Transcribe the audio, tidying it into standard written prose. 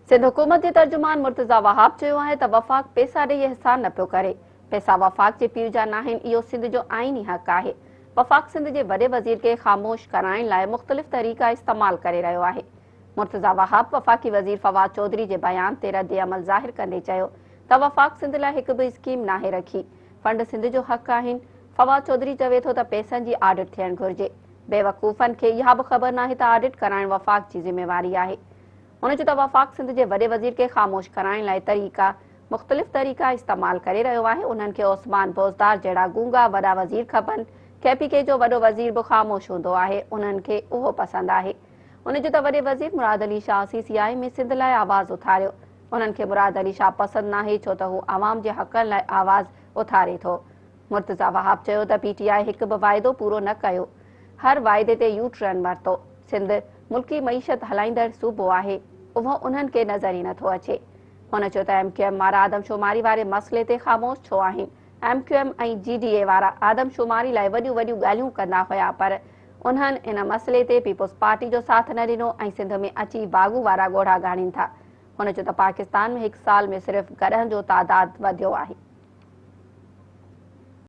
سنڌ حڪومت جي ترجمان مرتضيٰ وهاب چيو آهي ته وفاق پيسا ڏئي احسان نه پيو ڪري، پيسا وفاق جي پيء جا ناهن، اهو سنڌ جو آئيني حق آهي. وفاق سنڌ جي وڏي وزير کي خاموش ڪرائڻ لاء مختلف طريقا استعمال ڪري رهيو آهي. مرتضيٰ وهاب وفاقي وزير فواد چوڌري جي بيان تي ردعمل ظاهر ڪندي چيو ته وفاق سنڌ لاء هڪ به اسڪيم ناهي رکي، فنڊ سنڌ جو حق آهن، فواد چوڌري چوي ٿو ته پيسن جي آڊٽ ٿيڻ گهرجي، بيوقوفن کي اها به خبر ناهي ته آڊٽ ڪرائڻ وفاق جي ذميواري آهي. هن چيو ته وفاق سنڌ جي وڏي وزير کي خاموش ڪرائڻ لاء طريقا مختلف طريقا استعمال ڪري رهيو آهي، انهن کي عثمان بوزدار جهڙا گونگا وڏا وزير کپن، ڪي پي ڪي جو وڏو وزير به خاموش هوندو آهي، انهن کي اهو پسند آهي. هن چيو ته وڏي وزير Murad Ali Shah C C I ۾ Sindh لاء آواز اٿاريو، انهن کي مراد علي شاهه پسند ناهي ڇو ته هو عوام جي حقن لاء آواز اٿاري ٿو. مرتضيٰ وهاب چيو ته پي ٽي آء هڪ به واعدو پورو نه ڪيو، هر واعدي تي يو ٽرن ورتو، سنڌ ملڪي معيشت هلائيندڙ صوبو آهي، اهو انهن کي نظر ئي نٿو اچي. هن چيو ته ايم ڪيو ايم وارا آدمشماري واري مسئلي تي خاموش ڇو آهن، M Q M ۽ G D A وارا آدمشماري لاء وڏيون وڏيون ڳالهيون ڪندا هيا پر انهن ان مسئلي تي پيپلز پارٽي جو ساٿ نه ڏنو ۽ سنڌ ۾ اچي واڳون وارا ڳوڙها ڳاڙين ٿا. هن چيو ته پاڪستان ۾ هڪ سال ۾ صرف گڏهن جو تعداد وڌيو آهي.